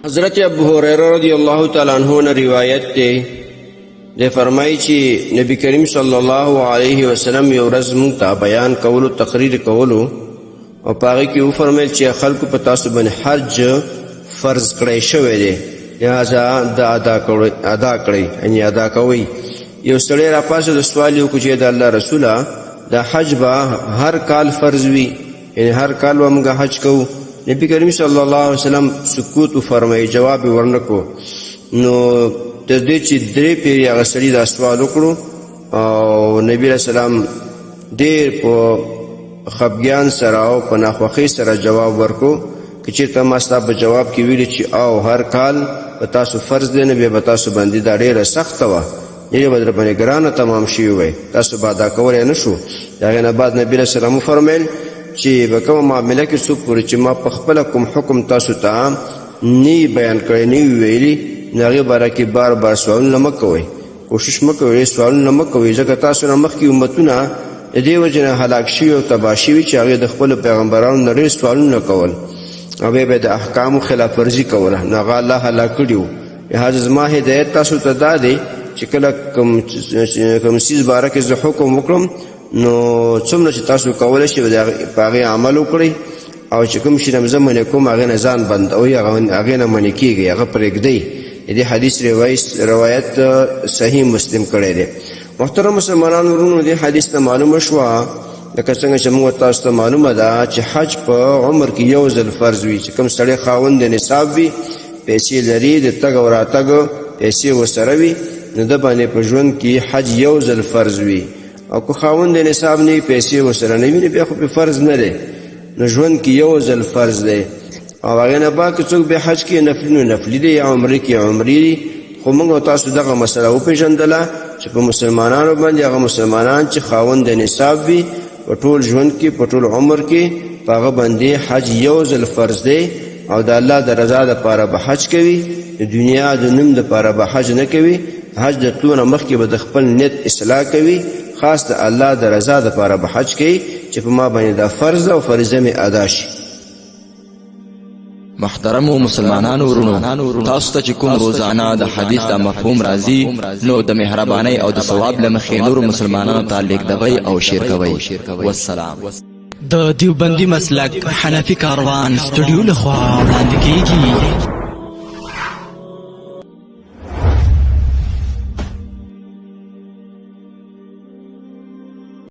حضرت ابو هريره رضی الله تعالی عنہ نه روایت دی، دی فرمایي چې نبی کریم صلی الله علیه وسلم یو ورځ مونږ ته بیان کولو، تقریر کولو، او په هغې کې وفرمیل چې خلکو په تاسو باندې حج فرض کړی شوی دی، لهذا دا ادا کړئ، ادا کړئ، یعنی ادا کوئ. یو سړی راپاڅېد، سوال یې وکړو چې د الله رسوله، د حج به هر کال فرض وي؟ یعنی هر کال به موږ حج کوو؟ نبی کریم صلی الله علیه وسلم سکوت وفرمایي، جواب یې ورنکړو. نو تر دې چې درې پیرې هغه سړي دا سوال وکړو، او نبی علیه السلام ډېر په خفګان سره او په ناخوښۍ سره جواب ورکړو که چېرته ما ستا په جواب کې ویلي چې او هر کال په تاسو فرض دی، نو بیا به تاسو باندې دا ډېره سخته وه، ډېره به در باندې ګرانه تمام شوي وای، تاسو به ادا کولی نه شو. د هغې نه بعد نبي علیه السلام وفرمیل چې په کومه معامله کې څوک پورې چې ما په خپله کوم حکم تاسو ته نه بیان کړی، نه ویلي، نو هغې باره کې بار بار سوالونه مه کوئ، کوشش مه کوئ، سوالونه مه کوئ، ځکه تاسو نه مخکې امتونه د دې وجې نه هلاک شوي او تباه شوي چې هغې د خپلو پیغمبرانو نه ډېر سوالونه کول او بیا به د احکامو خلاف ورزي کوله، نو هغه الله هلاک کړي وو. لهذا زما هدایت تاسو ته دا دی چې کله کوم څیز باره کې زه حکم وکړم، نو څومره چې تاسو کولی شئ په هغې عمل وکړئ، او چې کوم شي نه زه منع کوم، هغې نه ځان بندوئ، هغې نه منع کېږئ، هغه پرېږدئ. د دې حدیث روایت صحیح مسلم کړی دی. محترم مسلمانانو وروڼو، دې حدیث ته معلومه شوه، لکه څنګه چې موږ تاسو ته معلومه ده چې حج په عمر کې یو ځل فرض وي. چې کوم سړی خاوند د نصاب وي، پیسې لري، د تګ او راتګ پیسې ورسره وي، نو ده باندې په ژوند کې حج یو ځل فرض وي. او که خاوند د نصاب نه وي، پیسې ورسره نه وي، نو بیا خو پرې فرض نه دی. نو ژوند کې یو ځل فرض دی، او هغې نه بعد که څوک بیا حج کې نفلي، نو نفلي دی، یا عمرې کې عمرې دي. خو موږ تاسو دغه مسله وپېژندله چې په مسلمانانو باندې هغه مسلمانان چې خاوند د نصاب وي، په ټول ژوند کې، په ټول عمر کې په هغه باندې حج یو ځل فرض دی، او د الله د رضا دپاره به حج کوي، د دنیا د نوم دپاره به حج نه کوي. حج د تلو نه مخکې به د خپل نیت اصلاح کوي، خاص د الله د رضا دپاره به حج کوي چې په ما باندې دا فرض او فریضه مې ادا شي. محترمو مسلمانانو ورونو، تاسو ته چې کوم روزانه د حدیث دا مفهوم راځي، نو د مهربانۍ او د ثواب له مخې نورو مسلمانانو ته لیږدوئ او شیر کوئ. والسلام. د دیوبندي مسلک حنفي کاروان سټډیو لخوا وړاندې کیږي.